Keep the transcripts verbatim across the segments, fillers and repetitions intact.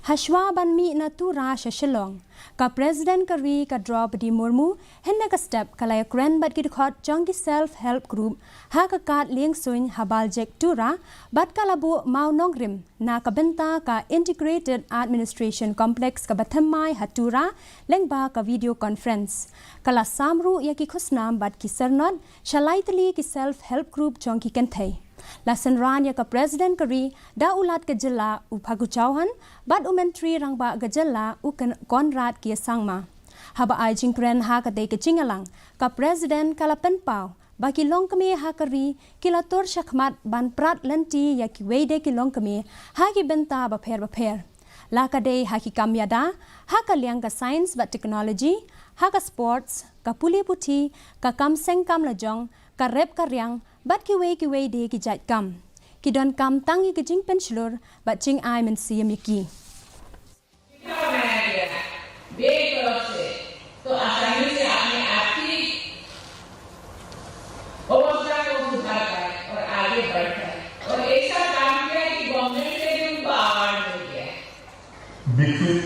Hashwa ban mih na Tura sha Shillong, ka President ka ri ka Droupadi Murmu hynne ka step ka la ïakren bad ki dkhot jong ki Self Help Group ha ka kad liengsuiñ ha Baljek, Tura, bad ka la buh mawnongrim na ka bynta ka Integrated Administration Complex kaba thymmai ha Tura lyngba ka video conference. Ka la sam ruh ïa ki khusnam bad ki syrnod sha lai tylli ki Self Help Group jong ki kynthei. La synran ïa ka President ka ri da u Lat ka jylla u Phaku Chauhan bad u Myntri Rangbah ka jylla u Conrad K Sangma. Haba ai jingkren ha katei ka jingïalang, ka President ka la pynpaw ba ki longkmie ha ka ri ki la tur shakhmat ban prat lynti ïa kiwei de ki longkmie ha ki bynta bapher bapher, la ka dei ha ki kam ïada, ha ka liang ka science bad technology, ha ka sports, ka pule puthi, ka kam seng kam lajong, ka rep ka riang bad kiwei kiwei de ki jait kam. Ki donkam tang ïa ka jingpynshlur bad jingai mynsiem ïa ki. विकसित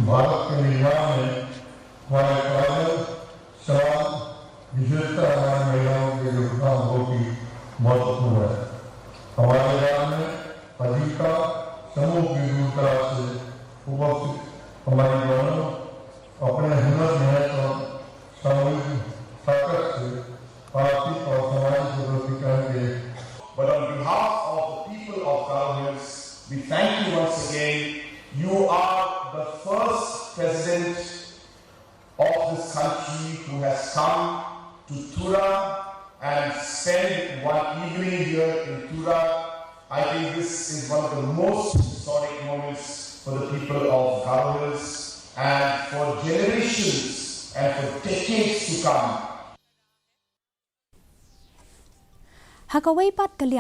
भारत के निर्माण में हमारे काजल सवाल, विशेषकर हमारी महिलाओं के योगदान बहुत ही महत्वपूर्ण है। हमारे राज्य में आजीविका समूह की दूर दराज से उपस्थित हमारी बहनों अपने हुनर, मेहनत और सामूहिक ताकत से आर्थिक और सामाजिक सशक्तिकरण के But on behalf of the people of Garo Hills, we thank you once again. You are the first president of this country who has come to Tura and spend one evening here in Tura. I think this is one of the most historic moments for the people of Garo Hills and for generations and for decades to come. Ha kawei pat ka liang